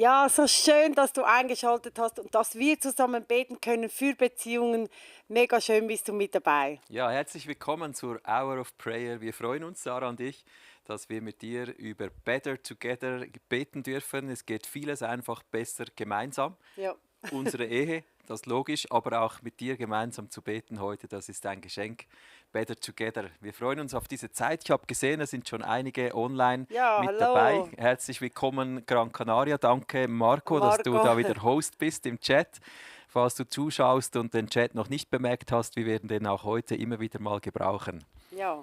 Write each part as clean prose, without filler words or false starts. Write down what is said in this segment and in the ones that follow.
Ja, so schön, dass du eingeschaltet hast und dass wir zusammen beten können für Beziehungen. Mega schön bist du mit dabei. Ja, herzlich willkommen zur Hour of Prayer. Wir freuen uns, Sarah und ich, dass wir mit dir über Better Together beten dürfen. Es geht vieles einfach besser gemeinsam. Ja, Unsere Ehe, das ist logisch, aber auch mit dir gemeinsam zu beten heute, das ist ein Geschenk. Better Together. Wir freuen uns auf diese Zeit. Ich habe gesehen, es sind schon einige online ja, mit dabei. hallo, Herzlich willkommen, Gran Canaria. Danke, Marco, dass du Marco. da wieder Host bist im Chat. Falls du zuschaust und den Chat noch nicht bemerkt hast, wir werden den auch heute immer wieder mal gebrauchen. Ja,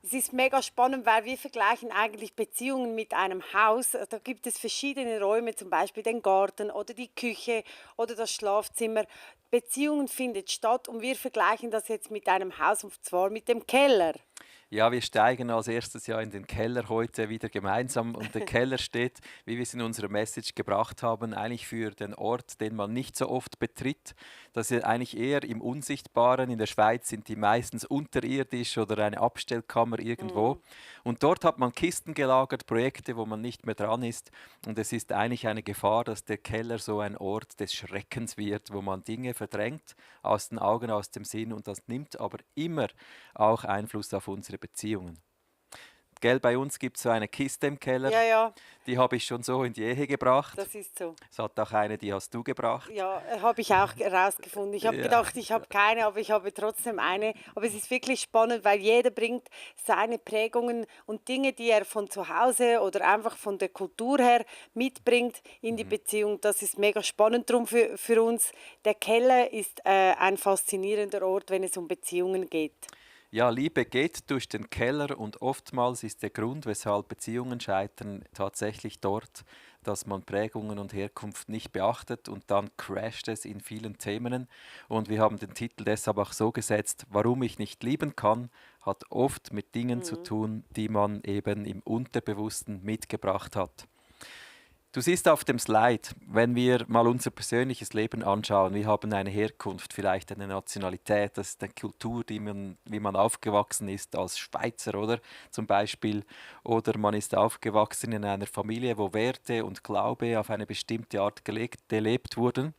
es ist mega spannend, weil wir vergleichen eigentlich Beziehungen mit einem Haus. Da gibt es verschiedene Räume, zum Beispiel den Garten oder die Küche oder das Schlafzimmer. Beziehungen finden statt und wir vergleichen das jetzt mit einem Haus und zwar mit dem Keller. Ja, wir steigen als erstes ja in den Keller heute wieder gemeinsam und der Keller steht, wie wir es in unserer Message gebracht haben, eigentlich für den Ort, den man nicht so oft betritt. Das ist eigentlich eher im Unsichtbaren. In der Schweiz sind die meistens unterirdisch oder eine Abstellkammer irgendwo. Und dort hat man Kisten gelagert, Projekte, wo man nicht mehr dran ist. Und es ist eigentlich eine Gefahr, dass der Keller so ein Ort des Schreckens wird, wo man Dinge verdrängt, aus den Augen, aus dem Sinn. Und das nimmt aber immer auch Einfluss auf unsere Beziehungen. Gell, bei uns gibt es so eine Kiste im Keller, Ja, ja, die habe ich schon so in die Ehe gebracht. das ist so. Es hat auch eine, die hast du gebracht. Ja, habe ich auch herausgefunden. Ich habe Ja, gedacht, ich habe keine, aber ich habe trotzdem eine. Aber es ist wirklich spannend, weil jeder bringt seine Prägungen und Dinge, die er von zu Hause oder einfach von der Kultur her mitbringt in die Beziehung. Das ist mega spannend drum für uns. Der Keller ist ein faszinierender Ort, wenn es um Beziehungen geht. ja, Liebe geht durch den Keller und oftmals ist der Grund, weshalb Beziehungen scheitern, tatsächlich dort, dass man Prägungen und Herkunft nicht beachtet und dann crasht es in vielen Themen. Und wir haben den Titel deshalb auch so gesetzt, warum ich nicht lieben kann, hat oft mit Dingen zu Mhm. tun, die man eben im Unterbewussten mitgebracht hat. Du siehst auf dem Slide, wenn wir mal unser persönliches Leben anschauen, wir haben eine Herkunft, vielleicht eine Nationalität, das ist eine Kultur, wie man aufgewachsen ist als Schweizer, oder zum Beispiel, oder man ist aufgewachsen in einer Familie, wo Werte und Glaube auf eine bestimmte Art gelebt wurden.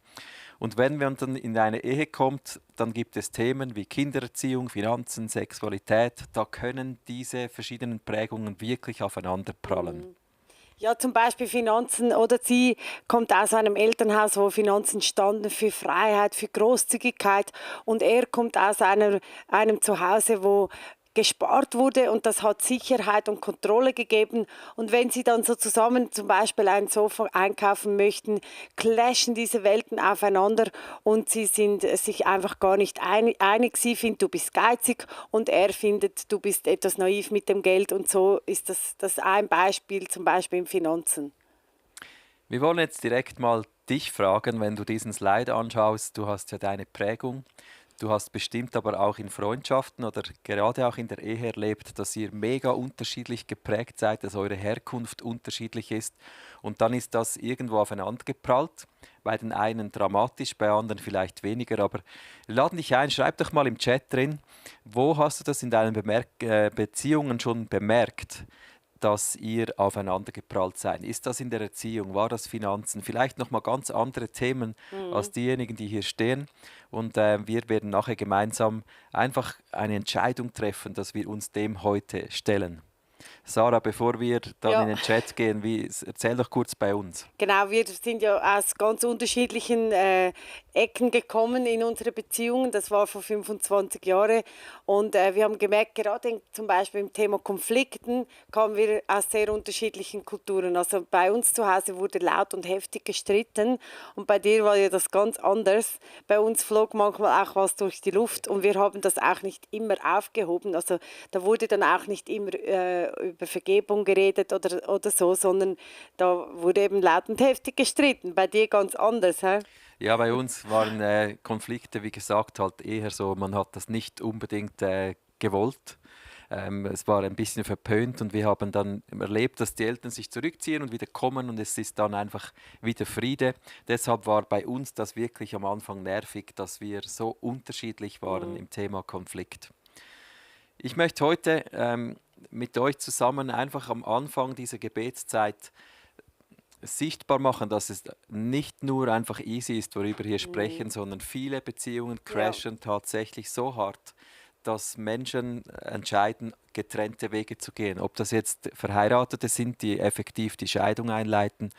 Und wenn man dann in eine Ehe kommt, dann gibt es Themen wie Kindererziehung, Finanzen, Sexualität, da können diese verschiedenen Prägungen wirklich aufeinander prallen. Mhm. Ja, zum Beispiel Finanzen. Oder sie kommt aus einem Elternhaus, wo Finanzen standen für Freiheit, für Großzügigkeit. Und er kommt aus einem Zuhause, wo gespart wurde und das hat Sicherheit und Kontrolle gegeben. Und wenn sie dann so zusammen zum Beispiel ein Sofa einkaufen möchten, clashen diese Welten aufeinander und sie sind sich einfach gar nicht einig. Sie findet, du bist geizig und er findet, du bist etwas naiv mit dem Geld und so ist das ein Beispiel, zum Beispiel in Finanzen. Wir wollen jetzt direkt mal dich fragen, wenn du diesen Slide anschaust. Du hast ja deine Prägung. Du hast bestimmt aber auch in Freundschaften oder gerade auch in der Ehe erlebt, dass ihr mega unterschiedlich geprägt seid, dass eure Herkunft unterschiedlich ist. Und dann ist das irgendwo aufeinander geprallt. Bei den einen dramatisch, bei anderen vielleicht weniger. Aber wir laden dich ein, schreib doch mal im Chat drin, wo hast du das in deinen Beziehungen schon bemerkt, dass ihr aufeinander geprallt seid? Ist das in der Erziehung? War das Finanzen? Vielleicht noch mal ganz andere Themen als diejenigen, die hier stehen. Und wir werden nachher gemeinsam einfach eine Entscheidung treffen, dass wir uns dem heute stellen. Sarah, bevor wir dann in Ja. den Chat gehen, erzähl doch kurz bei uns. Genau, wir sind ja aus ganz unterschiedlichen Ecken gekommen in unsere Beziehungen. Das war vor 25 Jahren. Und wir haben gemerkt, gerade zum Beispiel im Thema Konflikten kamen wir aus sehr unterschiedlichen Kulturen. Also bei uns zu Hause wurde laut und heftig gestritten. Und bei dir war ja das ganz anders. Bei uns flog manchmal auch was durch die Luft. Und wir haben das auch nicht immer aufgehoben. Also da wurde dann auch nicht immer über Vergebung geredet oder so, sondern da wurde eben laut und heftig gestritten. Bei dir ganz anders, hä? Ja, bei uns waren Konflikte, wie gesagt, halt eher so, man hat das nicht unbedingt gewollt. Es war ein bisschen verpönt und wir haben dann erlebt, dass die Eltern sich zurückziehen und wieder kommen und es ist dann einfach wieder Friede. Deshalb war bei uns das wirklich am Anfang nervig, dass wir so unterschiedlich waren Mhm. im Thema Konflikt. Ich möchte heute mit euch zusammen einfach am Anfang dieser Gebetszeit sichtbar machen, dass es nicht nur einfach easy ist, worüber wir hier sprechen, sondern viele Beziehungen Ja. crashen tatsächlich so hart, dass Menschen entscheiden, getrennte Wege zu gehen. Ob das jetzt Verheiratete sind, die effektiv die Scheidung einleiten,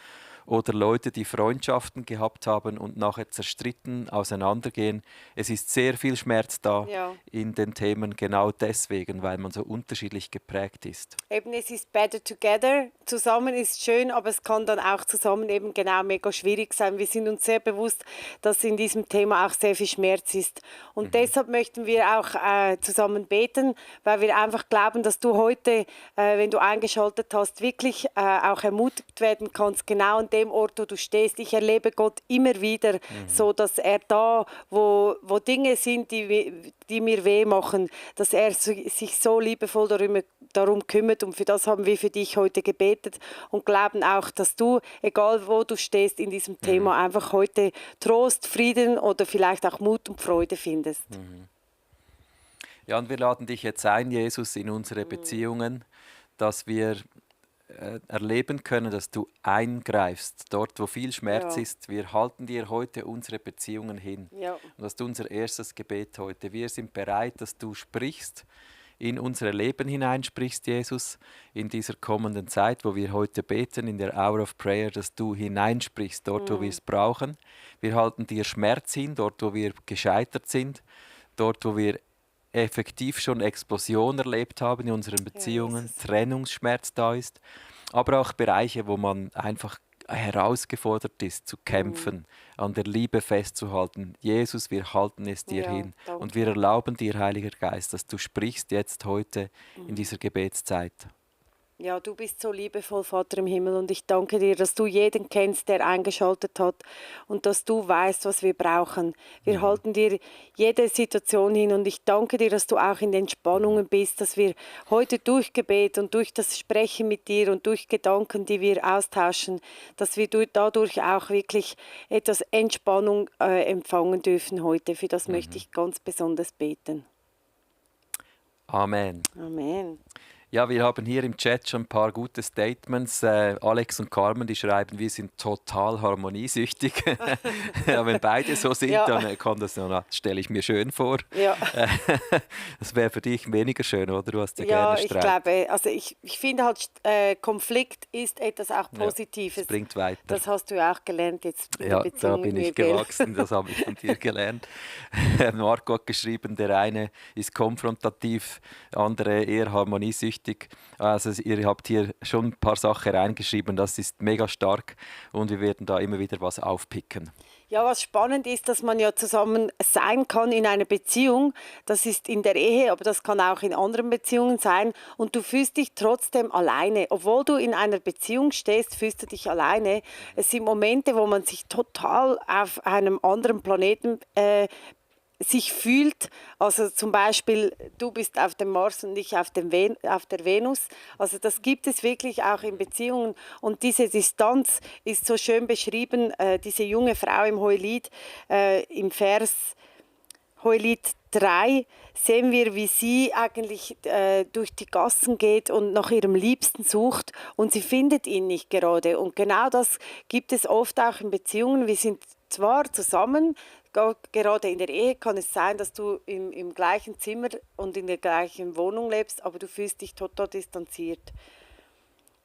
oder Leute, die Freundschaften gehabt haben und nachher zerstritten auseinandergehen. Es ist sehr viel Schmerz da Ja. in den Themen, genau deswegen, weil man so unterschiedlich geprägt ist. Eben, es ist better together. Zusammen ist schön, aber es kann dann auch zusammen eben genau mega schwierig sein. Wir sind uns sehr bewusst, dass in diesem Thema auch sehr viel Schmerz ist. Und deshalb möchten wir auch zusammen beten, weil wir einfach glauben, dass du heute, wenn du eingeschaltet hast, wirklich auch ermutigt werden kannst, genau an dem Ort, wo du stehst. Ich erlebe Gott immer wieder so, dass er da, wo Dinge sind, die mir weh machen, dass er sich so liebevoll darum kümmert, und für das haben wir für dich heute gebetet und glauben auch, dass du, egal wo du stehst in diesem Thema, einfach heute Trost, Frieden oder vielleicht auch Mut und Freude findest. Ja, und wir laden dich jetzt ein, Jesus, in unsere Beziehungen, dass wir erleben können, dass du eingreifst, dort wo viel Schmerz Ja. ist. Wir halten dir heute unsere Beziehungen hin. Ja. Und das ist unser erstes Gebet heute. Wir sind bereit, dass du sprichst, in unser Leben hineinsprichst, Jesus, in dieser kommenden Zeit, wo wir heute beten, in der Hour of Prayer, dass du hineinsprichst, dort wo wir es brauchen. Wir halten dir Schmerz hin, dort wo wir gescheitert sind, dort wo wir effektiv schon Explosion erlebt haben in unseren Beziehungen, Jesus. Trennungsschmerz da ist, aber auch Bereiche, wo man einfach herausgefordert ist, zu kämpfen, an der Liebe festzuhalten. Jesus, wir halten es dir Ja, hin danke. und wir erlauben dir, Heiliger Geist, dass du sprichst jetzt heute in dieser Gebetszeit. Ja, du bist so liebevoll, Vater im Himmel, und ich danke dir, dass du jeden kennst, der eingeschaltet hat, und dass du weißt, was wir brauchen. Wir halten dir jede Situation hin, und ich danke dir, dass du auch in den Spannungen bist, dass wir heute durch Gebet und durch das Sprechen mit dir und durch Gedanken, die wir austauschen, dass wir dadurch auch wirklich etwas Entspannung empfangen dürfen heute. Für das möchte ich ganz besonders beten. Amen. Amen. Ja, wir haben hier im Chat schon ein paar gute Statements. Alex und Carmen, die schreiben, wir sind total harmoniesüchtig. Ja, wenn beide so sind, Ja. dann kann das, stelle ich mir schön vor. Ja. Das wäre für dich weniger schön, oder? Du hast ja Ja, gerne ich Streit. glaube, also ich finde halt, Konflikt ist etwas auch Ja, Positives. es bringt weiter. Das hast du ja auch gelernt jetzt in der Ja, Beziehung da mit bin mir, ich gell? gewachsen, das habe ich von dir gelernt. Marco hat geschrieben, der eine ist konfrontativ, der andere eher harmoniesüchtig. Also ihr habt hier schon ein paar Sachen reingeschrieben, das ist mega stark und wir werden da immer wieder was aufpicken. Ja, was spannend ist, dass man ja zusammen sein kann in einer Beziehung. Das ist in der Ehe, aber das kann auch in anderen Beziehungen sein. Und du fühlst dich trotzdem alleine. Obwohl du in einer Beziehung stehst, fühlst du dich alleine. Es sind Momente, wo man sich total auf einem anderen Planeten sich fühlt, also zum Beispiel, du bist auf dem Mars und ich auf der Venus. Also das gibt es wirklich auch in Beziehungen. Und diese Distanz ist so schön beschrieben, diese junge Frau im Hohelied, im Vers Hohelied 3 sehen wir, wie sie eigentlich durch die Gassen geht und nach ihrem Liebsten sucht, und sie findet ihn nicht gerade. Und genau das gibt es oft auch in Beziehungen. Wir sind zwar zusammen, gerade in der Ehe kann es sein, dass du im gleichen Zimmer und in der gleichen Wohnung lebst, aber du fühlst dich total distanziert.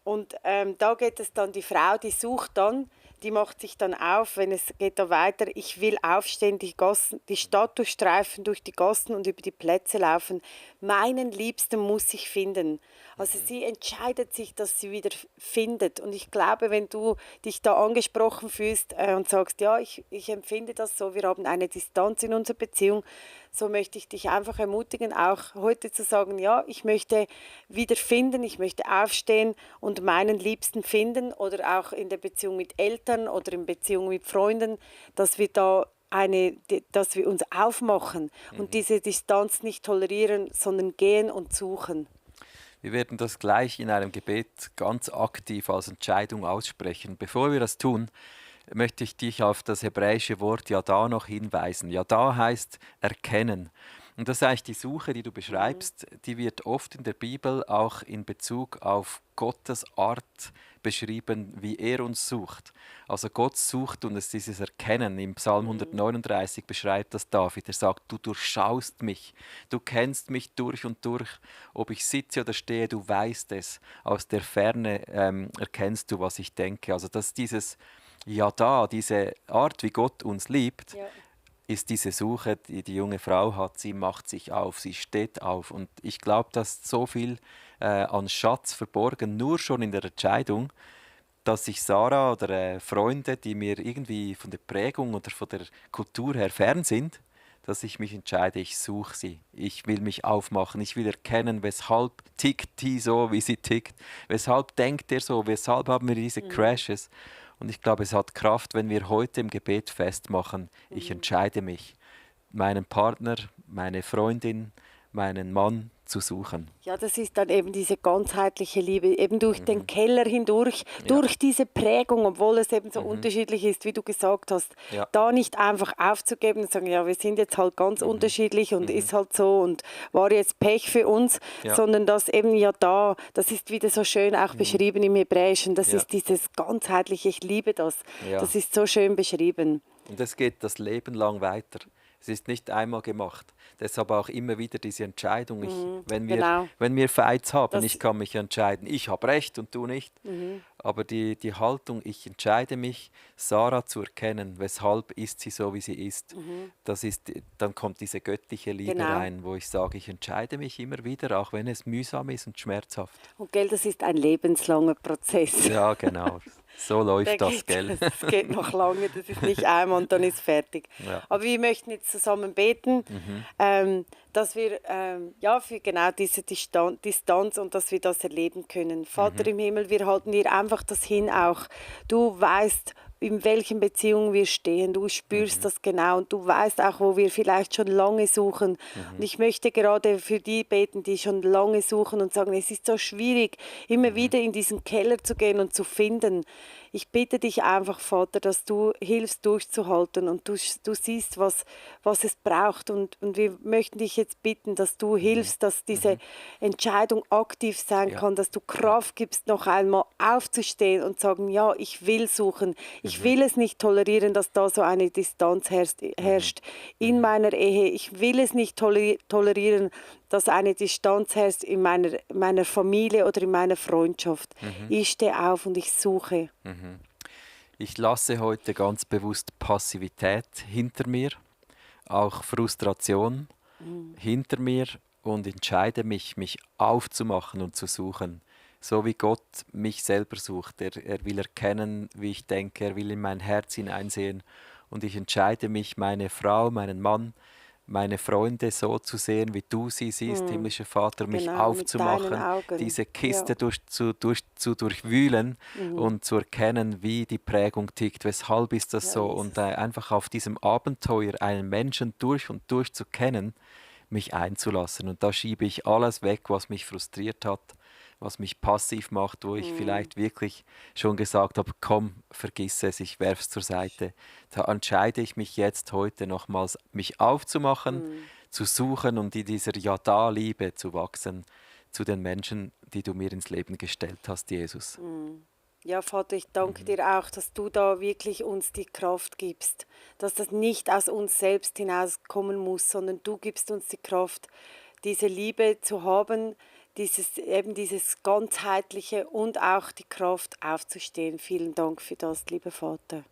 Und da geht es dann, die Frau, die sucht dann, die macht sich dann auf, wenn es geht da weiter, ich will aufstehen, die Stadt durchstreifen, durch die Gassen und über die Plätze laufen. Meinen Liebsten muss ich finden. Also sie entscheidet sich, dass sie wieder findet. Und ich glaube, wenn du dich da angesprochen fühlst und sagst, ja, ich empfinde das so, wir haben eine Distanz in unserer Beziehung, so möchte ich dich einfach ermutigen, auch heute zu sagen, ja, ich möchte wieder finden, ich möchte aufstehen und meinen Liebsten finden, oder auch in der Beziehung mit Eltern oder in Beziehung mit Freunden, dass wir dass wir uns aufmachen und diese Distanz nicht tolerieren, sondern gehen und suchen. Wir werden das gleich in einem Gebet ganz aktiv als Entscheidung aussprechen. Bevor wir das tun, möchte ich dich auf das hebräische Wort Yada noch hinweisen. Yada heißt erkennen. Und das ist eigentlich die Suche, die du beschreibst, die wird oft in der Bibel auch in Bezug auf Gottes Art beschrieben, wie er uns sucht. Also Gott sucht und es ist dieses Erkennen. Im Psalm 139 beschreibt das David. Er sagt, du durchschaust mich, du kennst mich durch und durch. Ob ich sitze oder stehe, du weißt es. Aus der Ferne erkennst du, was ich denke. Also dass dieses Ja da, diese Art, wie Gott uns liebt, Ja. ist diese Suche, die die junge Frau hat. Sie macht sich auf, sie steht auf. Und ich glaube, da ist so viel an Schatz verborgen, nur schon in der Entscheidung, dass sich Sarah oder Freunde, die mir irgendwie von der Prägung oder von der Kultur her fern sind, dass ich mich entscheide, ich suche sie. Ich will mich aufmachen, ich will erkennen, weshalb tickt die so, wie sie tickt, weshalb denkt er so, weshalb haben wir diese Crashes. Und ich glaube, es hat Kraft, wenn wir heute im Gebet festmachen, ich entscheide mich, meinen Partner, meine Freundin, meinen Mann zu suchen. Ja, das ist dann eben diese ganzheitliche Liebe, eben durch den Keller hindurch, durch diese Prägung, obwohl es eben so unterschiedlich ist, wie du gesagt hast, Ja. da nicht einfach aufzugeben und sagen, ja, wir sind jetzt halt ganz unterschiedlich und ist halt so und war jetzt Pech für uns, Ja. sondern das eben ja da, das ist wieder so schön auch beschrieben im Hebräischen, das Ja. ist dieses ganzheitliche, ich liebe das, Ja. das ist so schön beschrieben. Und es geht das Leben lang weiter. Es ist nicht einmal gemacht. Deshalb auch immer wieder diese Entscheidung. genau. Wenn wir Fights haben, Das- ich kann mich entscheiden, ich habe Recht und du nicht. Aber die Haltung, ich entscheide mich, Sarah zu erkennen, weshalb ist sie so, wie sie ist, das ist, dann kommt diese göttliche Liebe Genau. rein, wo ich sage, ich entscheide mich immer wieder, auch wenn es mühsam ist und schmerzhaft. Und gell, das ist ein lebenslanger Prozess. Ja, genau. So läuft das, gell? Das geht noch lange, das ist nicht einmal und dann ist fertig. Ja. Aber wir möchten jetzt zusammen beten, dass wir ja, für genau diese Distanz und dass wir das erleben können. Vater im Himmel, wir halten dir einfach das hin auch. Du weißt, in welchen Beziehungen wir stehen. Du spürst das genau und du weißt auch, wo wir vielleicht schon lange suchen. Und ich möchte gerade für die beten, die schon lange suchen und sagen, es ist so schwierig, immer wieder in diesen Keller zu gehen und zu finden. Ich bitte dich einfach, Vater, dass du hilfst, durchzuhalten und du siehst, was es braucht. Und wir möchten dich jetzt bitten, dass du hilfst, dass diese Entscheidung aktiv sein Ja. kann, dass du Kraft gibst, noch einmal aufzustehen und sagen, ja, ich will suchen. Ich will es nicht tolerieren, dass da so eine Distanz herrscht in meiner Ehe. Ich will es nicht tolerieren, dass eine Distanz herrscht in meiner Familie oder in meiner Freundschaft. Ich stehe auf und ich suche. Ich lasse heute ganz bewusst Passivität hinter mir, auch Frustration hinter mir und entscheide mich, mich aufzumachen und zu suchen. So wie Gott mich selber sucht. Er will erkennen, wie ich denke, er will in mein Herz hineinsehen. Und ich entscheide mich, meine Frau, meinen Mann, meine Freunde so zu sehen, wie du sie siehst, himmlischer Vater, mich Genau, mit aufzumachen, deinen Augen. diese Kiste Ja. zu durchwühlen und zu erkennen, wie die Prägung tickt, weshalb ist das Ja, so Jesus. und einfach auf diesem Abenteuer einen Menschen durch und durch zu kennen, mich einzulassen. Und da schiebe ich alles weg, was mich frustriert hat, was mich passiv macht, wo ich vielleicht wirklich schon gesagt habe, komm, vergiss es, ich werfe es zur Seite. Da entscheide ich mich jetzt heute nochmals, mich aufzumachen, zu suchen und in dieser Ja-Da-Liebe zu wachsen zu den Menschen, die du mir ins Leben gestellt hast, Jesus. Ja, Vater, ich danke dir auch, dass du da wirklich uns die Kraft gibst, dass das nicht aus uns selbst hinauskommen muss, sondern du gibst uns die Kraft, diese Liebe zu haben, dieses ganzheitliche und auch die Kraft aufzustehen. Vielen Dank für das, lieber Vater.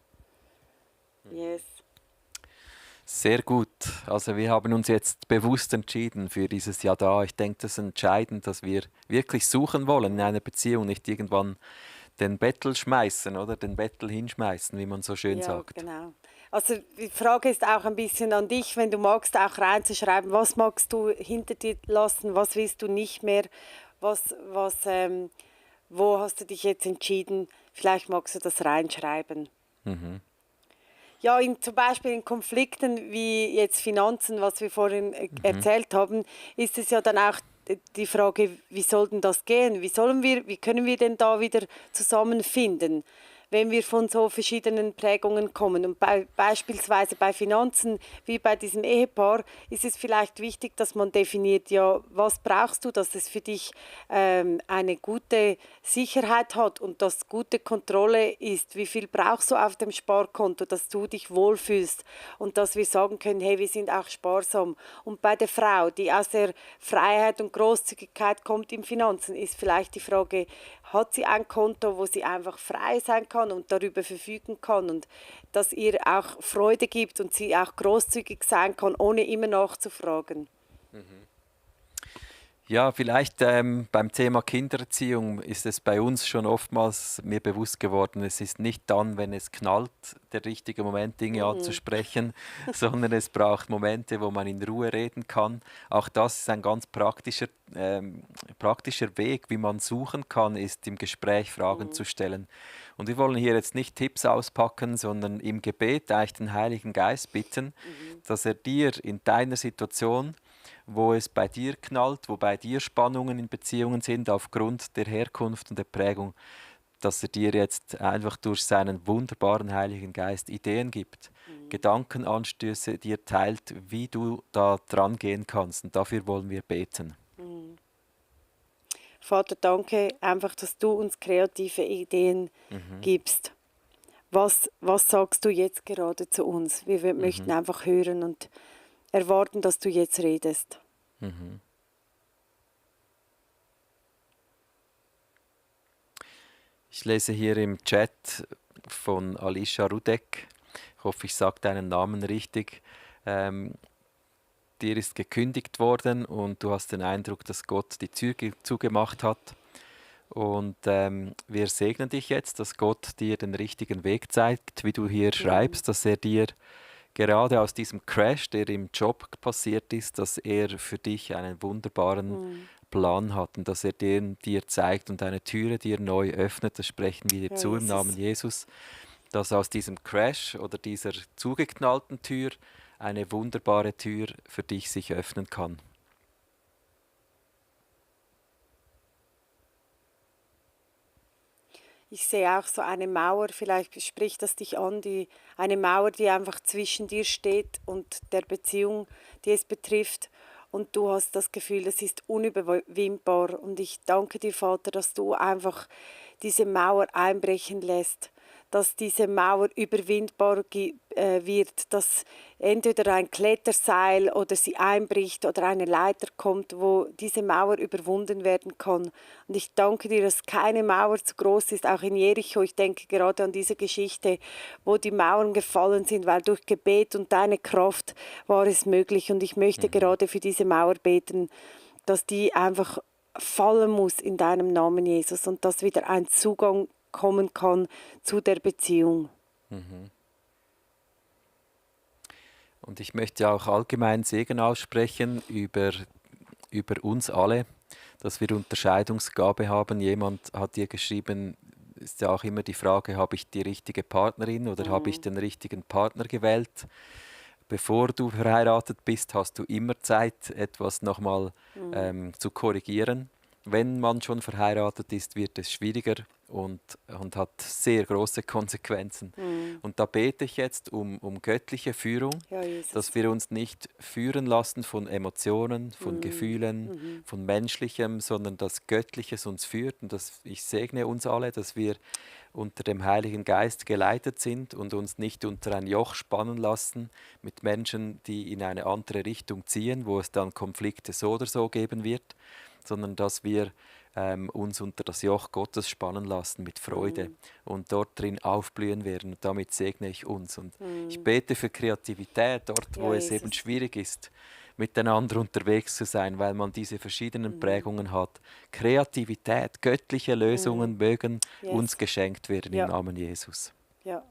Yes. Sehr gut. Also wir haben uns jetzt bewusst entschieden für dieses Ja da. Ich denke, das ist entscheidend, dass wir wirklich suchen wollen in einer Beziehung, nicht irgendwann den Bettel schmeißen oder den Bettel hinschmeißen, wie man so schön Ja, sagt. genau. Also die Frage ist auch ein bisschen an dich, wenn du magst, auch reinzuschreiben, was magst du hinter dir lassen, was willst du nicht mehr, wo hast du dich jetzt entschieden, vielleicht magst du das reinschreiben. Ja, zum Beispiel in Konflikten wie jetzt Finanzen, was wir vorhin erzählt haben, ist es ja dann auch die Frage, wie soll denn das gehen? Wie können wir denn da wieder zusammenfinden? wenn wir von so verschiedenen Prägungen kommen. Und beispielsweise bei Finanzen, wie bei diesem Ehepaar, ist es vielleicht wichtig, dass man definiert, ja, was brauchst du, dass es für dich eine gute Sicherheit hat und dass gute Kontrolle ist. Wie viel brauchst du auf dem Sparkonto, dass du dich wohlfühlst und dass wir sagen können, hey, wir sind auch sparsam. Und bei der Frau, die aus der Freiheit und Großzügigkeit kommt im Finanzen, ist vielleicht die Frage, hat sie ein Konto, wo sie einfach frei sein kann und darüber verfügen kann und das ihr auch Freude gibt und sie auch großzügig sein kann, ohne immer nachzufragen. Ja, vielleicht beim Thema Kindererziehung ist es bei uns schon oftmals mir bewusst geworden, es ist nicht dann, wenn es knallt, der richtige Moment, Dinge anzusprechen, sondern es braucht Momente, wo man in Ruhe reden kann. Auch das ist ein ganz praktischer Weg, wie man suchen kann, ist im Gespräch Fragen zu stellen. Und wir wollen hier jetzt nicht Tipps auspacken, sondern im Gebet eigentlich den Heiligen Geist bitten, dass er dir in deiner Situation, wo es bei dir knallt, wo bei dir Spannungen in Beziehungen sind, aufgrund der Herkunft und der Prägung, dass er dir jetzt einfach durch seinen wunderbaren Heiligen Geist Ideen gibt, Gedankenanstöße dir teilt, wie du da dran gehen kannst. Und dafür wollen wir beten. Vater, danke einfach, dass du uns kreative Ideen gibst. Was sagst du jetzt gerade zu uns? Wir möchten einfach hören und erwarten, dass du jetzt redest. Ich lese hier im Chat von Alicia Rudek. Ich hoffe, ich sage deinen Namen richtig. Dir ist gekündigt worden und du hast den Eindruck, dass Gott die Tür zugemacht hat. Und wir segnen dich jetzt, dass Gott dir den richtigen Weg zeigt, wie du hier schreibst, dass er dir gerade aus diesem Crash, der im Job passiert ist, dass er für dich einen wunderbaren Plan hat und dass er den dir zeigt und eine Türe dir neu öffnet. Das sprechen wir dir Ja, zu im Namen Jesus, dass aus diesem Crash oder dieser zugeknallten Tür eine wunderbare Tür für dich sich öffnen kann. Ich sehe auch so eine Mauer, vielleicht spricht das dich an, eine Mauer, die einfach zwischen dir steht und der Beziehung, die es betrifft. Und du hast das Gefühl, das ist unüberwindbar. Und ich danke dir, Vater, dass du einfach diese Mauer einbrechen lässt, dass diese Mauer überwindbar wird, dass entweder ein Kletterseil oder sie einbricht oder eine Leiter kommt, wo diese Mauer überwunden werden kann. Und ich danke dir, dass keine Mauer zu groß ist, auch in Jericho. Ich denke gerade an diese Geschichte, wo die Mauern gefallen sind, weil durch Gebet und deine Kraft war es möglich. Und ich möchte gerade für diese Mauer beten, dass die einfach fallen muss in deinem Namen, Jesus, und dass wieder ein Zugang kommen kann zu der Beziehung. Und ich möchte auch allgemein Segen aussprechen über uns alle, dass wir Unterscheidungsgabe haben. Jemand hat dir geschrieben, ist ja auch immer die Frage, habe ich die richtige Partnerin oder habe ich den richtigen Partner gewählt? Bevor du verheiratet bist, hast du immer Zeit, etwas nochmal zu korrigieren. Wenn man schon verheiratet ist, wird es schwieriger und hat sehr große Konsequenzen. Und da bete ich jetzt um göttliche Führung, Ja, Jesus. dass wir uns nicht führen lassen von Emotionen, von Gefühlen, von Menschlichem, sondern dass Göttliches uns führt. Und ich segne uns alle, dass wir unter dem Heiligen Geist geleitet sind und uns nicht unter ein Joch spannen lassen mit Menschen, die in eine andere Richtung ziehen, wo es dann Konflikte so oder so geben wird, sondern dass wir uns unter das Joch Gottes spannen lassen mit Freude und dort drin aufblühen werden. Und damit segne ich uns. Und ich bete für Kreativität dort, wo Ja, es eben Jesus. schwierig ist, miteinander unterwegs zu sein, weil man diese verschiedenen Prägungen hat. Kreativität, göttliche Lösungen mögen Yes. uns geschenkt werden Ja. im Namen Jesus. Ja,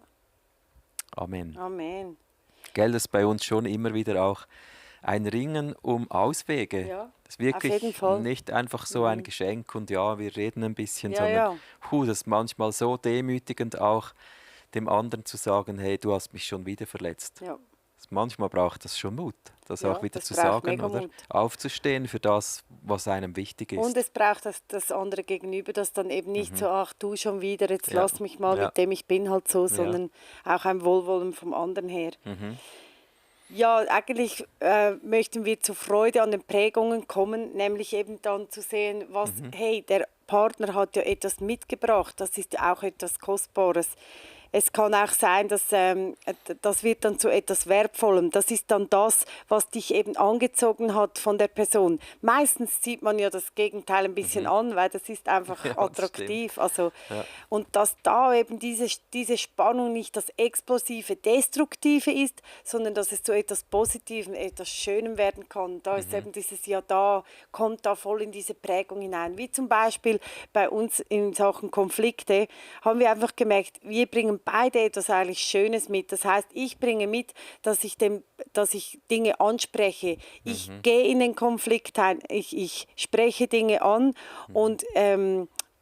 Amen. Amen. Gell, das ist bei uns schon immer wieder auch ein Ringen um Auswege. Ja, Das ist wirklich auf jeden Fall. nicht einfach so ein Geschenk und ja, wir reden ein bisschen, Ja, sondern ja. das ist manchmal so demütigend auch, dem anderen zu sagen, hey, du hast mich schon wieder verletzt. Ja. Das ist manchmal braucht das schon Mut, das auch Ja, wieder das zu braucht sagen, mega oder? Mut. Aufzustehen für das, was einem wichtig Und ist. es braucht das andere Gegenüber, das dann eben nicht so, ach du schon wieder, jetzt Ja, lass mich mal ja, mit dem, ich bin halt so, ja. sondern auch ein Wohlwollen vom anderen her. Mhm. Ja, eigentlich möchten wir zur Freude an den Prägungen kommen, nämlich eben dann zu sehen, was, hey, der Partner hat ja etwas mitgebracht, das ist ja auch etwas Kostbares. Es kann auch sein, dass das wird dann zu etwas Wertvollem. Das ist dann das, was dich eben angezogen hat von der Person. Meistens sieht man ja das Gegenteil ein bisschen an, weil das ist einfach Ja, das stimmt. attraktiv. Also, Ja. und dass da eben diese Spannung nicht das explosive, destruktive ist, sondern dass es zu etwas Positivem, etwas Schönem werden kann. Da ist eben dieses Ja da, kommt da voll in diese Prägung hinein. Wie zum Beispiel bei uns in Sachen Konflikte haben wir einfach gemerkt, wir bringen beide etwas eigentlich Schönes mit. Das heißt, ich bringe mit, dass ich Dinge anspreche. Ich gehe in den Konflikt ein, ich spreche Dinge an und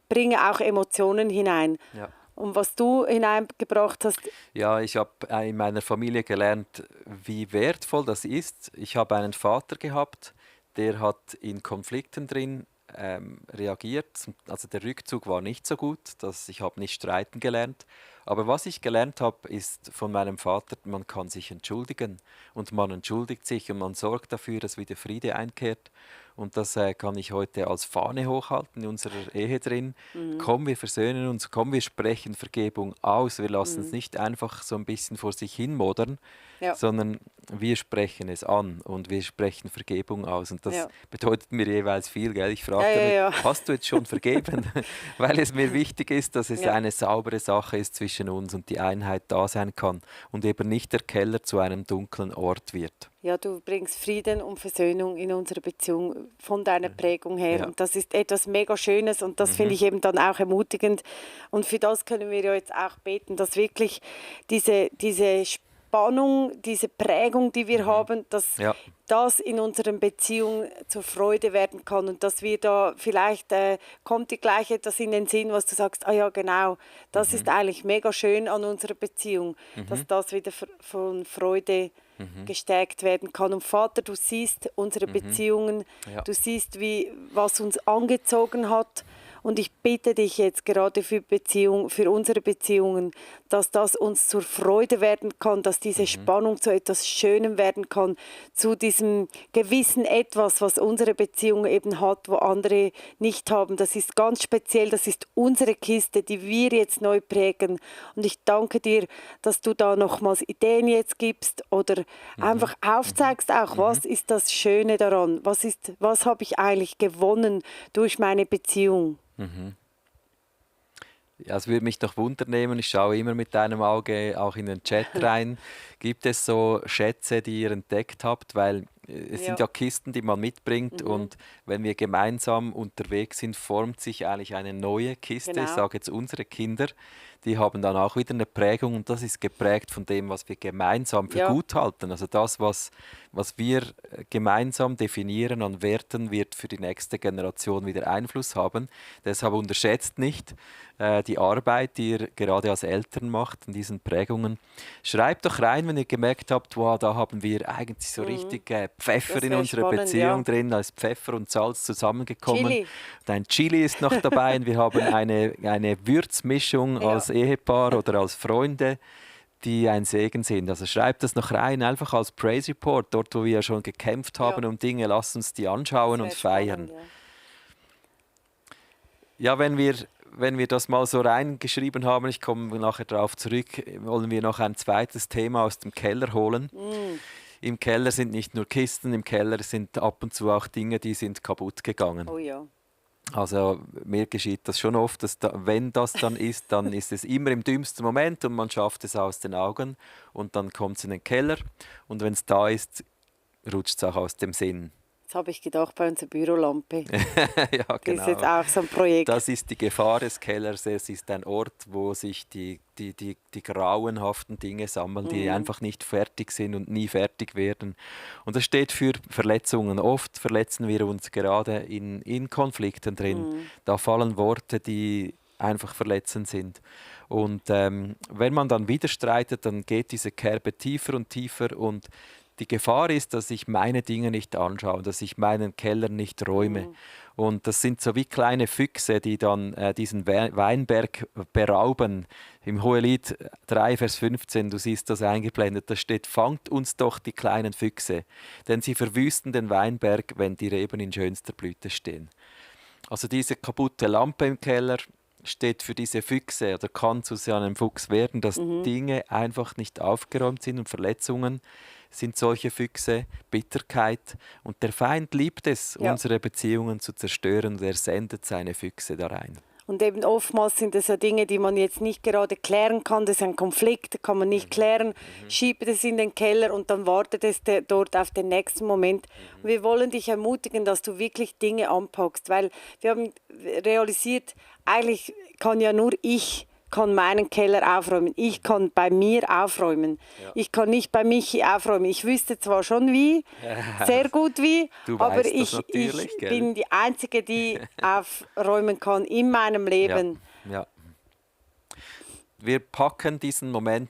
bringe auch Emotionen hinein. Ja. Und was du hineingebracht hast, Ja, ich habe in meiner Familie gelernt, wie wertvoll das ist. Ich habe einen Vater gehabt, der hat in Konflikten drin reagiert. Also der Rückzug war nicht so gut, ich habe nicht streiten gelernt. Aber was ich gelernt habe, ist von meinem Vater, man kann sich entschuldigen und man entschuldigt sich und man sorgt dafür, dass wieder Friede einkehrt. Und das kann ich heute als Fahne hochhalten in unserer Ehe drin. Komm, wir versöhnen uns, komm, wir sprechen Vergebung aus. Wir lassen es nicht einfach so ein bisschen vor sich hin modern, ja, sondern wir sprechen es an und wir sprechen Vergebung aus. Und das ja. bedeutet mir jeweils viel, gell? Ich frage Ja, ja, damit, ja. hast du jetzt schon vergeben? Weil es mir wichtig ist, dass es Ja. eine saubere Sache ist zwischen uns und die Einheit da sein kann und eben nicht der Keller zu einem dunklen Ort wird. Ja, du bringst Frieden und Versöhnung in unsere Beziehung von deiner Prägung her. Ja. Und das ist etwas mega Schönes und das finde ich eben dann auch ermutigend. Und für das können wir ja jetzt auch beten, dass wirklich diese Spannung, diese Prägung, die wir haben, dass Ja. das in unseren Beziehungen zur Freude werden kann und dass wir da vielleicht kommt dir gleich etwas in den Sinn, was du sagst, ah ja genau, das ist eigentlich mega schön an unserer Beziehung, dass das wieder von Freude gestärkt werden kann. Und Vater, du siehst unsere Beziehungen, Ja. du siehst, was uns angezogen hat. Und ich bitte dich jetzt gerade für unsere Beziehungen, dass das uns zur Freude werden kann, dass diese Spannung zu etwas Schönem werden kann, zu diesem gewissen Etwas, was unsere Beziehung eben hat, wo andere nicht haben. Das ist ganz speziell, das ist unsere Kiste, die wir jetzt neu prägen. Und ich danke dir, dass du da nochmals Ideen jetzt gibst oder einfach aufzeigst auch, was ist das Schöne daran? Was habe ich eigentlich gewonnen durch meine Beziehung? Ja, es würde mich noch wundernehmen, ich schaue immer mit deinem Auge auch in den Chat rein. Gibt es so Schätze, die ihr entdeckt habt? Weil es sind Ja. ja Kisten, die man mitbringt und wenn wir gemeinsam unterwegs sind, formt sich eigentlich eine neue Kiste. Genau. Ich sage jetzt unsere Kinder, die haben dann auch wieder eine Prägung und das ist geprägt von dem, was wir gemeinsam für Ja. gut halten. Also das, was wir gemeinsam definieren an Werten, wird für die nächste Generation wieder Einfluss haben. Deshalb unterschätzt nicht die Arbeit, die ihr gerade als Eltern macht in diesen Prägungen. Schreibt doch rein, wenn ihr gemerkt habt, wow, da haben wir eigentlich so richtig Pfeffer Das in wär unserer spannend, Beziehung ja. drin, da ist Pfeffer und Salz zusammengekommen. Chili. Dein Chili ist noch dabei und wir haben eine Würzmischung Ja. als Ehepaar oder als Freunde, die ein Segen sind. Also schreibt das noch rein, einfach als Praise Report, dort wo wir schon gekämpft haben Ja. um Dinge, lasst uns die anschauen Das und wär feiern. spannend, Ja, wenn wir das mal so reingeschrieben haben, ich komme nachher darauf zurück, wollen wir noch ein zweites Thema aus dem Keller holen. Im Keller sind nicht nur Kisten, im Keller sind ab und zu auch Dinge, die sind kaputt gegangen. Oh ja. Also mir geschieht das schon oft, dass wenn das dann ist es immer im dümmsten Moment und man schafft es aus den Augen und dann kommt es in den Keller und wenn es da ist, rutscht es auch aus dem Sinn. Das habe ich gedacht bei unserer Bürolampe. Ja, Das ist jetzt genau. auch so ein Projekt. Das ist die Gefahr des Kellers. Es ist ein Ort, wo sich die grauenhaften Dinge sammeln, die einfach nicht fertig sind und nie fertig werden. Und das steht für Verletzungen. Oft verletzen wir uns gerade in Konflikten drin. Da fallen Worte, die einfach verletzend sind. Und wenn man dann wieder streitet, dann geht diese Kerbe tiefer und tiefer und die Gefahr ist, dass ich meine Dinge nicht anschaue, dass ich meinen Keller nicht räume. Und das sind so wie kleine Füchse, die dann diesen Weinberg berauben. Im Hohelied 3, Vers 15, du siehst das eingeblendet, da steht, fangt uns doch die kleinen Füchse, denn sie verwüsten den Weinberg, wenn die Reben in schönster Blüte stehen. Also diese kaputte Lampe im Keller steht für diese Füchse oder kann zu so einem Fuchs werden, dass Dinge einfach nicht aufgeräumt sind und Verletzungen sind solche Füchse, Bitterkeit. Und der Feind liebt es, Ja. unsere Beziehungen zu zerstören und er sendet seine Füchse da rein. Und eben oftmals sind das ja Dinge, die man jetzt nicht gerade klären kann. Das ist ein Konflikt, den kann man nicht klären. Schiebt es in den Keller und dann wartet es dort auf den nächsten Moment. Und wir wollen dich ermutigen, dass du wirklich Dinge anpackst, weil wir haben realisiert, eigentlich kann ja nur ich kann meinen Keller aufräumen. Ich kann bei mir aufräumen. Ja. Ich kann nicht bei Michi aufräumen. Ich wüsste zwar schon wie, sehr gut wie, Du aber weißt das ich natürlich, gell? bin die Einzige, die aufräumen kann in meinem Leben. Ja. Wir packen diesen Moment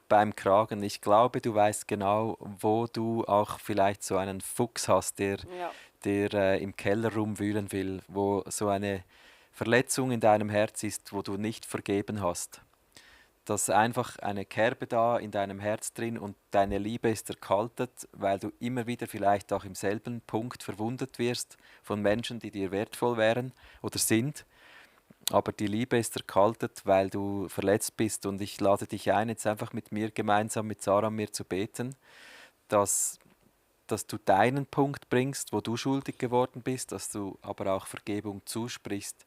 beim Kragen. Ich glaube, du weißt genau, wo du auch vielleicht so einen Fuchs hast, der im Keller rumwühlen will, wo so eine Verletzung in deinem Herz ist, wo du nicht vergeben hast. Dass einfach eine Kerbe da in deinem Herz drin und deine Liebe ist erkaltet, weil du immer wieder vielleicht auch im selben Punkt verwundet wirst von Menschen, die dir wertvoll wären oder sind. Aber die Liebe ist erkaltet, weil du verletzt bist und ich lade dich ein, jetzt einfach mit mir gemeinsam, mit Sarah und mir zu beten, dass du deinen Punkt bringst, wo du schuldig geworden bist, dass du aber auch Vergebung zusprichst,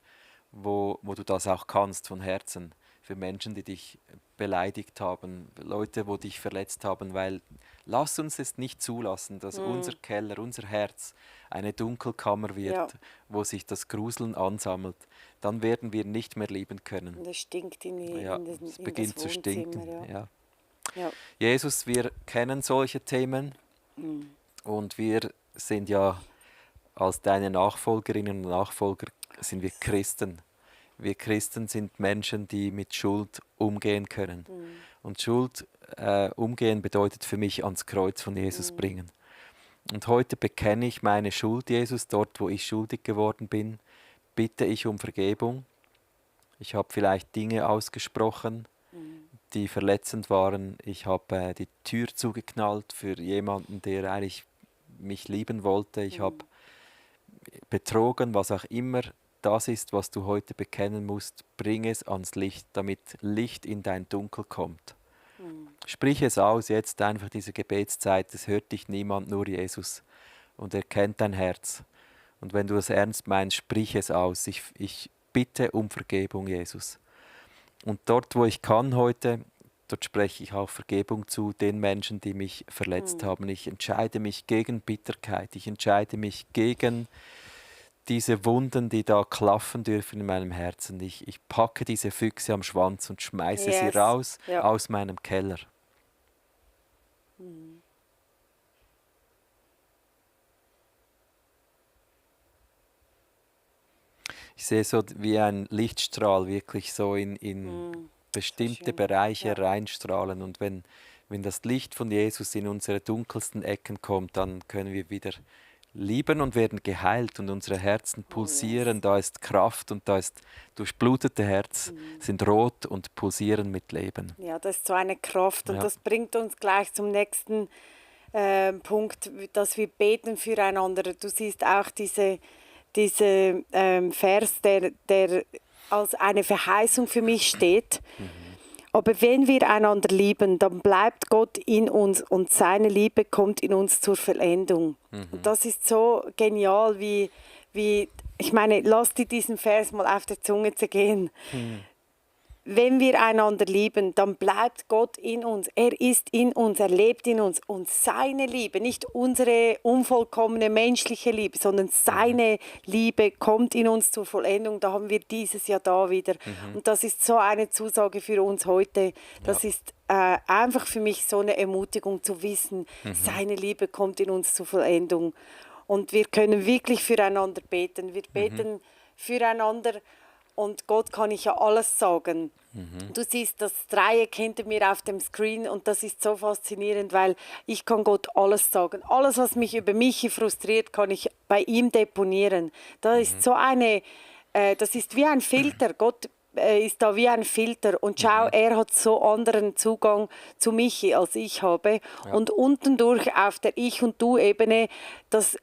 wo du das auch kannst von Herzen für Menschen, die dich beleidigt haben, Leute, die dich verletzt haben, weil lass uns es nicht zulassen, dass unser Keller, unser Herz eine Dunkelkammer wird, wo sich das Gruseln ansammelt. Dann werden wir nicht mehr lieben können. Und es stinkt Es beginnt zu stinken. Ja. Ja. Jesus, wir kennen solche Themen und wir sind ja als deine Nachfolgerinnen und Nachfolger sind wir Christen. Wir Christen sind Menschen, die mit Schuld umgehen können. Und Schuld umgehen bedeutet für mich ans Kreuz von Jesus bringen. Und heute bekenne ich meine Schuld, Jesus, dort, wo ich schuldig geworden bin, bitte ich um Vergebung. Ich habe vielleicht Dinge ausgesprochen, die verletzend waren. Ich habe die Tür zugeknallt für jemanden, der eigentlich mich lieben wollte. Ich habe betrogen, was auch immer das ist, was du heute bekennen musst. Bring es ans Licht, damit Licht in dein Dunkel kommt. Sprich es aus, jetzt einfach diese Gebetszeit. Es hört dich niemand, nur Jesus. Und er kennt dein Herz. Und wenn du es ernst meinst, sprich es aus. Ich bitte um Vergebung, Jesus. Und dort, wo ich kann heute, dort spreche ich auch Vergebung zu den Menschen, die mich verletzt haben. Ich entscheide mich gegen Bitterkeit. Ich entscheide mich gegen diese Wunden, die da klaffen dürfen in meinem Herzen. Ich packe diese Füchse am Schwanz und schmeiße sie raus aus meinem Keller. Ich sehe so wie ein Lichtstrahl wirklich so in bestimmte Bereiche reinstrahlen. Und wenn das Licht von Jesus in unsere dunkelsten Ecken kommt, dann können wir wieder lieben und werden geheilt und unsere Herzen pulsieren. Da ist Kraft und da ist durchblutete Herzen, sind rot und pulsieren mit Leben. Ja, das ist so eine Kraft und das bringt uns gleich zum nächsten Punkt, dass wir beten füreinander. Du siehst auch diese Vers, der als eine Verheißung für mich steht. Aber wenn wir einander lieben, dann bleibt Gott in uns und seine Liebe kommt in uns zur Vollendung. Und das ist so genial, wie ich meine, lass dir diesen Vers mal auf der Zunge zergehen. Wenn wir einander lieben, dann bleibt Gott in uns. Er ist in uns, er lebt in uns. Und seine Liebe, nicht unsere unvollkommene menschliche Liebe, sondern seine Liebe kommt in uns zur Vollendung. Da haben wir dieses Jahr da wieder. Und das ist so eine Zusage für uns heute. Das ist einfach für mich so eine Ermutigung zu wissen, seine Liebe kommt in uns zur Vollendung. Und wir können wirklich füreinander beten. Wir beten füreinander und Gott kann ich ja alles sagen. Du siehst das Dreieck hinter mir auf dem Screen und das ist so faszinierend, weil ich kann Gott alles sagen. Alles, was mich über mich frustriert, kann ich bei ihm deponieren. Das ist wie ein Filter. Gott ist da wie ein Filter. Und schau, er hat so anderen Zugang zu Michi, als ich habe. Ja. Und unten durch auf der Ich- und Du-Ebene, das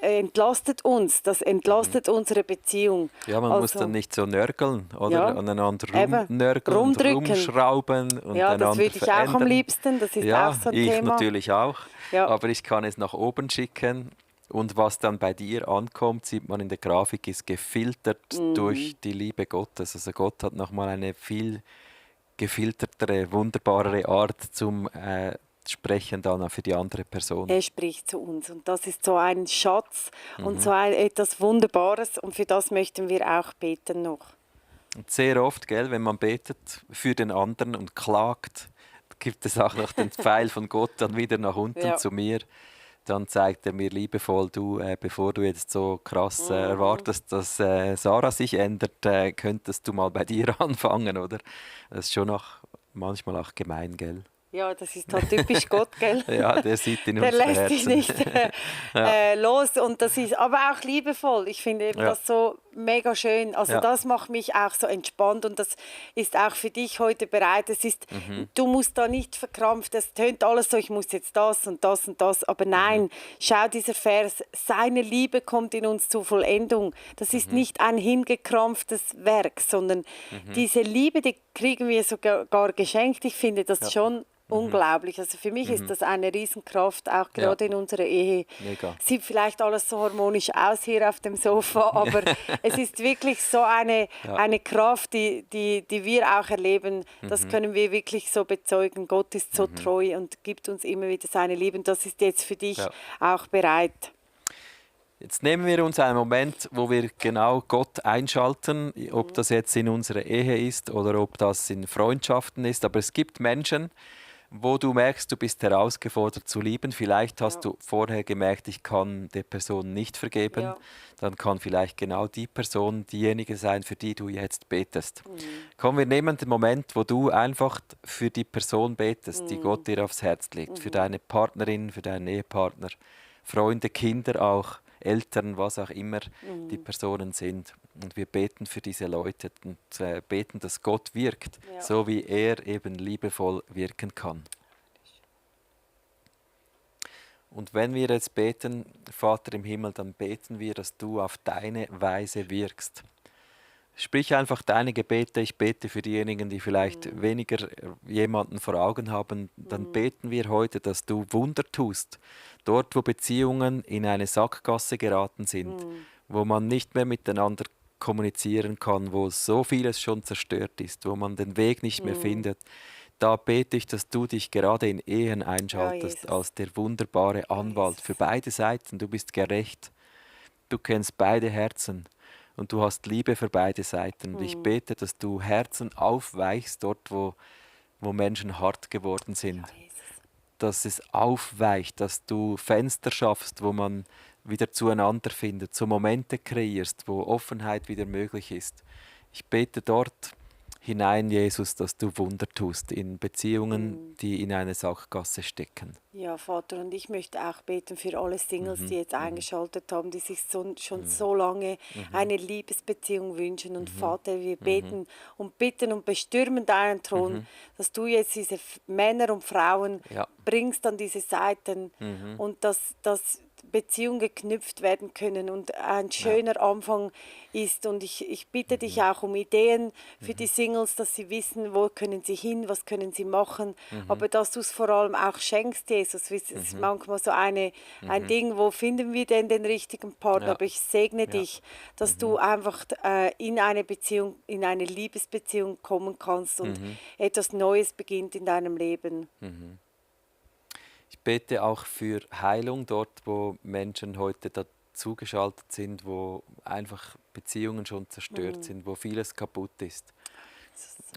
entlastet uns, das entlastet unsere Beziehung. Ja, man muss dann nicht so nörgeln, oder? Ja, Aneinander eben. rumnörgeln und Rumdrücken. rumschrauben und Ja, das einander würde ich auch am verändern. liebsten, das ist Ja, auch so ein ich Thema. natürlich auch. Ja. Aber ich kann es nach oben schicken. Und was dann bei dir ankommt, sieht man in der Grafik, ist gefiltert durch die Liebe Gottes. Also Gott hat nochmal eine viel gefiltertere, wunderbarere Art zum Sprechen dann auch für die andere Person. Er spricht zu uns und das ist so ein Schatz und so etwas Wunderbares und für das möchten wir auch beten noch. Und sehr oft, gell, wenn man betet für den anderen und klagt, gibt es auch noch den Pfeil von Gott dann wieder nach unten Ja. zu mir. Dann zeigt er mir liebevoll, du, bevor du jetzt so krass erwartest, dass Sarah sich ändert, könntest du mal bei dir anfangen, oder? Das ist schon auch manchmal auch gemein, gell? Ja, das ist halt typisch Gott, gell? Ja, der sieht in Der unsere lässt dich Herzen. nicht los und das ist aber auch liebevoll. Ich finde eben Ja. das so mega schön. Also Ja. das macht mich auch so entspannt und das ist auch für dich heute bereit. Es ist, du musst da nicht verkrampft, es tönt alles so, ich muss jetzt das und das und das, aber nein, schau dieser Vers, seine Liebe kommt in uns zur Vollendung. Das ist nicht ein hingekrampftes Werk, sondern diese Liebe, die kriegen wir sogar geschenkt. Ich finde das schon unglaublich. Also für mich ist das eine Riesenkraft, auch gerade in unserer Ehe. Mega. Sieht vielleicht alles so harmonisch aus hier auf dem Sofa, aber es ist wirklich so eine Kraft, die wir auch erleben. Das können wir wirklich so bezeugen. Gott ist so treu und gibt uns immer wieder seine Liebe. Und das ist jetzt für dich auch bereit. Jetzt nehmen wir uns einen Moment, wo wir genau Gott einschalten, ob das jetzt in unserer Ehe ist oder ob das in Freundschaften ist. Aber es gibt Menschen, wo du merkst, du bist herausgefordert zu lieben. Vielleicht hast du vorher gemerkt, ich kann der Person nicht vergeben. Ja. Dann kann vielleicht genau die Person diejenige sein, für die du jetzt betest. Komm, wir nehmen den Moment, wo du einfach für die Person betest, die Gott dir aufs Herz legt. Für deine Partnerin, für deinen Ehepartner, Freunde, Kinder auch, Eltern, was auch immer die Personen sind. Und wir beten für diese Leute und beten, dass Gott wirkt, Ja. so wie er eben liebevoll wirken kann. Und wenn wir jetzt beten, Vater im Himmel, dann beten wir, dass du auf deine Weise wirkst. Sprich einfach deine Gebete. Ich bete für diejenigen, die vielleicht weniger jemanden vor Augen haben. Dann beten wir heute, dass du Wunder tust. Dort, wo Beziehungen in eine Sackgasse geraten sind, wo man nicht mehr miteinander kommunizieren kann, wo so vieles schon zerstört ist, wo man den Weg nicht mehr findet. Da bete ich, dass du dich gerade in Ehen einschaltest Jesus. als der wunderbare Anwalt für beide Seiten. Du bist gerecht. Du kennst beide Herzen und du hast Liebe für beide Seiten. Und ich bete, dass du Herzen aufweichst dort, wo Menschen hart geworden sind. Jesus. Dass es aufweicht, dass du Fenster schaffst, wo man wieder zueinander findet, so Momente kreierst, wo Offenheit wieder möglich ist. Ich bete dort hinein, Jesus, dass du Wunder tust in Beziehungen, die in eine Sackgasse stecken. Ja, Vater, und ich möchte auch beten für alle Singles, die jetzt eingeschaltet haben, die sich schon so lange eine Liebesbeziehung wünschen. Und Vater, wir beten und bitten und bestürmen deinen Thron, dass du jetzt diese Männer und Frauen Ja. bringst an diese Seiten und dass Beziehungen geknüpft werden können und ein schöner Anfang ist. Und ich bitte dich auch um Ideen für die Singles, dass sie wissen, wo können sie hin, was können sie machen, aber dass du es vor allem auch schenkst, Jesus. Es ist manchmal so ein Ding, wo finden wir denn den richtigen Partner, Ja. aber ich segne dich, dass du einfach in eine Beziehung, in eine Liebesbeziehung kommen kannst und etwas Neues beginnt in deinem Leben. Ich bete auch für Heilung dort, wo Menschen heute dazugeschaltet sind, wo einfach Beziehungen schon zerstört sind, wo vieles kaputt ist,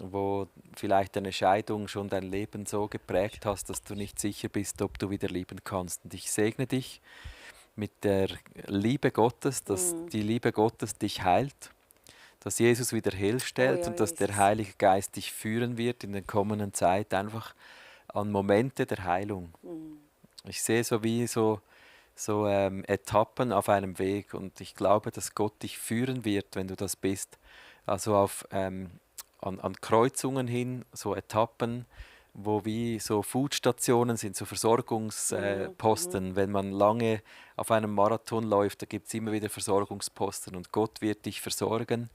wo vielleicht eine Scheidung schon dein Leben so geprägt hast, dass du nicht sicher bist, ob du wieder lieben kannst. Und ich segne dich mit der Liebe Gottes, dass die Liebe Gottes dich heilt, dass Jesus wiederherstellt ja, und dass der Jesus. Heilige Geist dich führen wird in der kommenden Zeit einfach an Momente der Heilung. Ich sehe so wie so Etappen auf einem Weg und ich glaube, dass Gott dich führen wird, wenn du das bist. Also an Kreuzungen hin, so Etappen, wo wie so Foodstationen sind, so Versorgungsposten. Wenn man lange auf einem Marathon läuft, da gibt es immer wieder Versorgungsposten und Gott wird dich versorgen,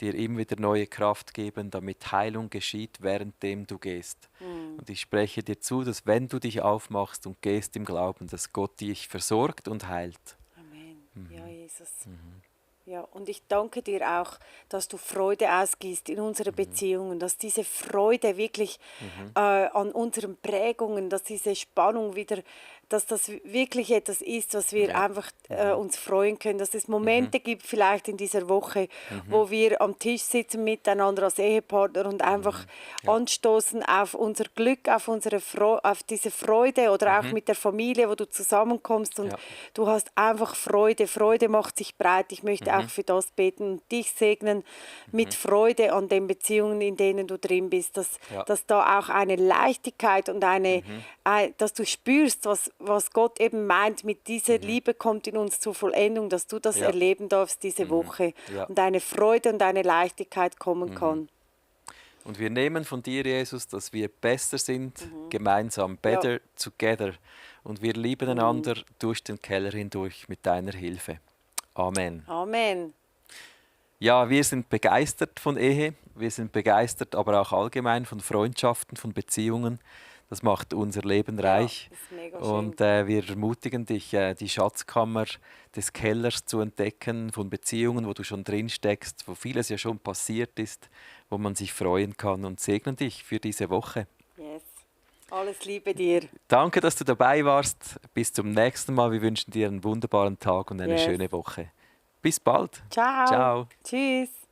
dir immer wieder neue Kraft geben, damit Heilung geschieht, währenddem du gehst. Und ich spreche dir zu, dass wenn du dich aufmachst und gehst im Glauben, dass Gott dich versorgt und heilt. Amen. Ja, Jesus. Ja, und ich danke dir auch, dass du Freude ausgießt in unsere Beziehungen, dass diese Freude wirklich an unseren Prägungen, dass diese Spannung wieder, dass das wirklich etwas ist, was wir Ja. einfach uns freuen können, dass es Momente gibt, vielleicht in dieser Woche, wo wir am Tisch sitzen miteinander als Ehepartner und einfach anstoßen auf unser Glück, auf auf diese Freude oder auch mit der Familie, wo du zusammenkommst und Ja. du hast einfach Freude. Freude macht sich breit. Ich möchte auch für das beten und dich segnen mit Freude an den Beziehungen, in denen du drin bist, Ja. dass da auch eine Leichtigkeit und dass du spürst, was Gott eben meint, mit dieser Liebe kommt in uns zur Vollendung, dass du das Ja. erleben darfst diese Woche Ja. und eine Freude und eine Leichtigkeit kommen kann. Und wir nehmen von dir, Jesus, dass wir besser sind, gemeinsam, better together. Und wir lieben einander durch den Keller hindurch mit deiner Hilfe. Amen. Amen. Ja, wir sind begeistert von Ehe. Wir sind begeistert, aber auch allgemein von Freundschaften, von Beziehungen. Das macht unser Leben reich. das ist mega schön. Und wir ermutigen dich, die Schatzkammer des Kellers zu entdecken, von Beziehungen, wo du schon drin steckst, wo vieles ja schon passiert ist, wo man sich freuen kann, und segnen dich für diese Woche. Yes. Alles Liebe dir. Danke, dass du dabei warst. Bis zum nächsten Mal. Wir wünschen dir einen wunderbaren Tag und eine Yes. schöne Woche. Bis bald. Ciao. Ciao. Tschüss.